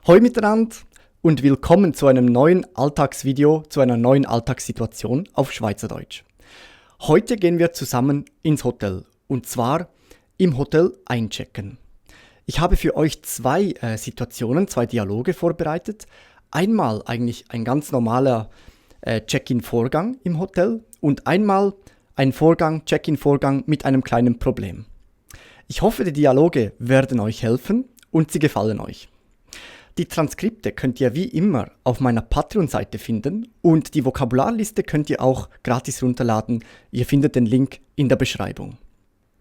Hoi miteinander und willkommen zu einem neuen Alltagsvideo, zu einer neuen Alltagssituation auf Schweizerdeutsch. Heute gehen wir zusammen ins Hotel und zwar im Hotel einchecken. Ich habe für euch zwei Dialoge vorbereitet. Einmal eigentlich ein ganz normaler Check-in-Vorgang im Hotel und einmal ein Check-in-Vorgang mit einem kleinen Problem. Ich hoffe, die Dialoge werden euch helfen und sie gefallen euch. Die Transkripte könnt ihr wie immer auf meiner Patreon-Seite finden und die Vokabularliste könnt ihr auch gratis runterladen. Ihr findet den Link in der Beschreibung.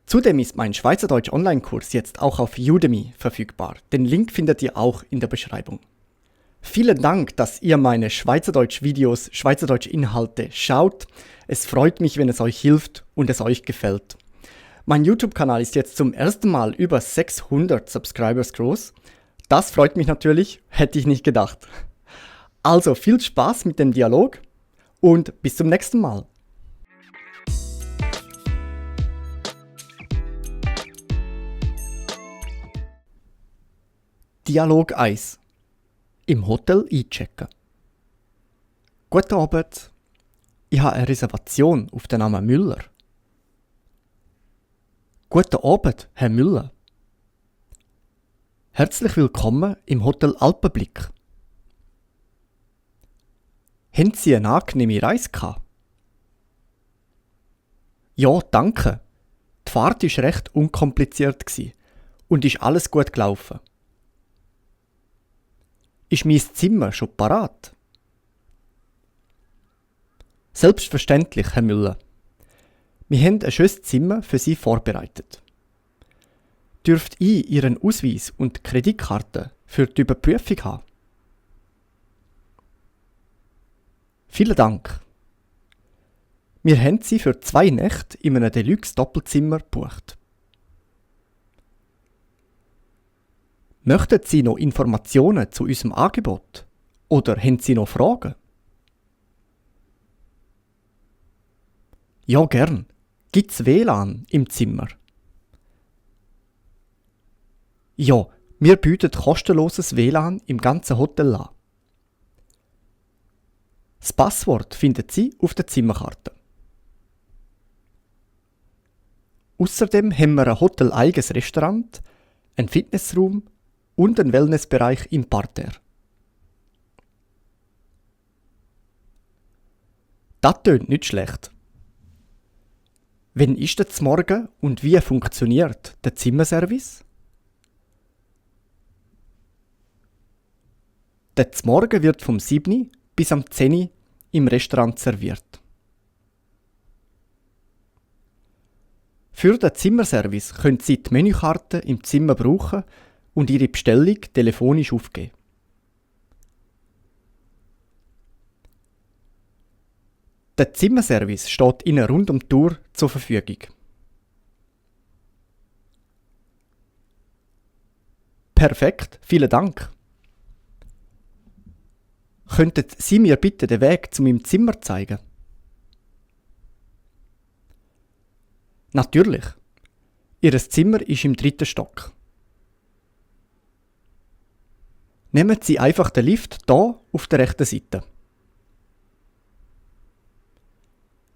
Zudem ist mein Schweizerdeutsch Online-Kurs jetzt auch auf Udemy verfügbar. Den Link findet ihr auch in der Beschreibung. Vielen Dank, dass ihr meine Schweizerdeutsch-Videos, Schweizerdeutsch-Inhalte schaut. Es freut mich, wenn es euch hilft und es euch gefällt. Mein YouTube-Kanal ist jetzt zum ersten Mal über 600 Subscribers groß. Das freut mich natürlich, hätte ich nicht gedacht. Also viel Spaß mit dem Dialog und bis zum nächsten Mal. Dialog 1. Im Hotel einchecken. Guten Abend. Ich habe eine Reservation auf den Namen Müller. Guten Abend, Herr Müller. Herzlich willkommen im Hotel Alpenblick. Haben Sie eine angenehme Reise gehabt? Ja, danke. Die Fahrt war recht unkompliziert und ist alles gut gelaufen. Ist mein Zimmer schon parat? Selbstverständlich, Herr Müller. Wir haben ein schönes Zimmer für Sie vorbereitet. Dürft ich Ihren Ausweis und Kreditkarte für die Überprüfung haben? Vielen Dank. Wir haben Sie für 2 Nächte in einem Deluxe-Doppelzimmer gebucht. Möchten Sie noch Informationen zu unserem Angebot? Oder haben Sie noch Fragen? Ja, gern. Gibt's WLAN im Zimmer? Ja, wir bieten kostenloses WLAN im ganzen Hotel an. Das Passwort finden Sie auf der Zimmerkarte. Außerdem haben wir ein hoteleigenes Restaurant, einen Fitnessraum und einen Wellnessbereich im Parterre. Das tönt nicht schlecht. Wann ist der Morgen und wie funktioniert der Zimmerservice? Der Morgen wird vom 7 bis am 10 im Restaurant serviert. Für den Zimmerservice können Sie die Menükarte im Zimmer brauchen und Ihre Bestellung telefonisch aufgeben. Der Zimmerservice steht Ihnen rund um die Uhr zur Verfügung. Perfekt, vielen Dank. Könnten Sie mir bitte den Weg zu meinem Zimmer zeigen? Natürlich. Ihr Zimmer ist im 3. Stock. Nehmen Sie einfach den Lift hier auf der rechten Seite.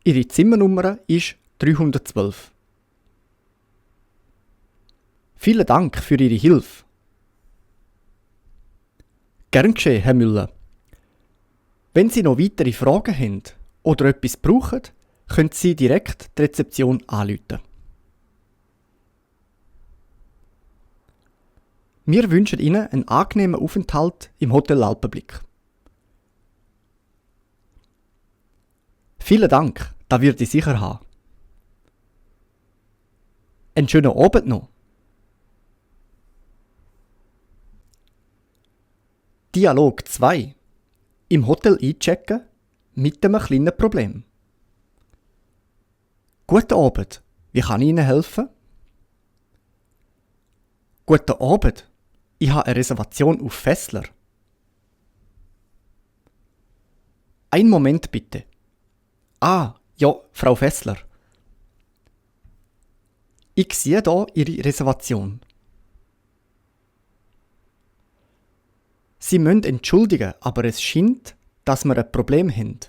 Ihre Zimmernummer ist 312. Vielen Dank für Ihre Hilfe. Gern geschehen, Herr Müller. Wenn Sie noch weitere Fragen haben oder etwas brauchen, können Sie direkt die Rezeption anrufen. Wir wünschen Ihnen einen angenehmen Aufenthalt im Hotel Alpenblick. Vielen Dank, das wird ich sicher haben. Einen schönen Abend noch. Dialog 2. Im Hotel einchecken mit einem kleinen Problem. Guten Abend, wie kann ich Ihnen helfen? Guten Abend, ich habe eine Reservation auf Fessler. Einen Moment bitte. Ah, ja, Frau Fessler. Ich sehe hier Ihre Reservation. Sie müssen entschuldigen, aber es scheint, dass wir ein Problem haben.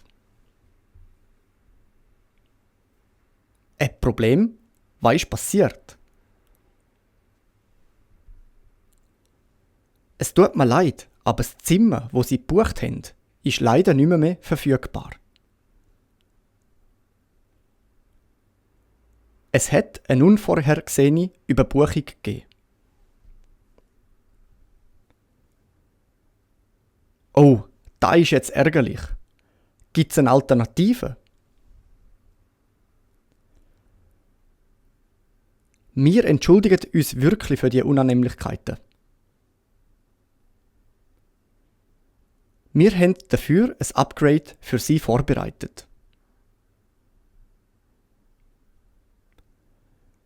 Ein Problem? Was ist passiert? Es tut mir leid, aber das Zimmer, wo Sie gebucht haben, ist leider nicht mehr verfügbar. Es hat eine unvorhergesehene Überbuchung gegeben. Oh, das ist jetzt ärgerlich. Gibt es eine Alternative? Wir entschuldigen uns wirklich für die Unannehmlichkeiten. Wir haben dafür ein Upgrade für Sie vorbereitet.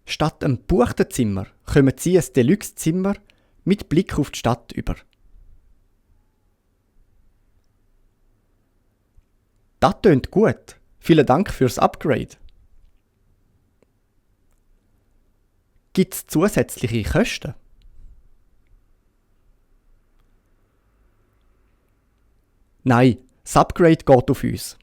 Statt einem gebuchten Zimmer kommen Sie ein Deluxe-Zimmer mit Blick auf die Stadt über. Das tönt gut. Vielen Dank fürs Upgrade. Gibt es zusätzliche Kosten? Nein, das Upgrade geht auf uns.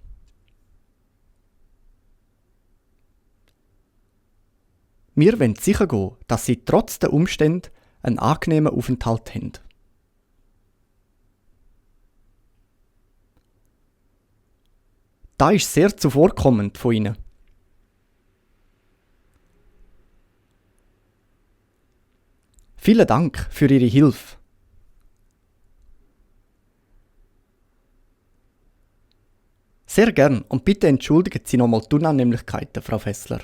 Wir wollen sicher gehen, dass Sie trotz der Umstände einen angenehmen Aufenthalt haben. Das ist sehr zuvorkommend von Ihnen. Vielen Dank für Ihre Hilfe. Sehr gern und bitte entschuldigen Sie nochmal die Unannehmlichkeiten, Frau Fessler.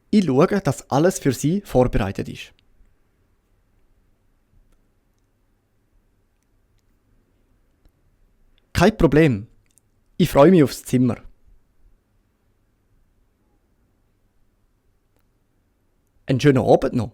Ich schaue, dass alles für Sie vorbereitet ist. Kein Problem. Ich freue mich aufs Zimmer. Einen schönen Abend noch.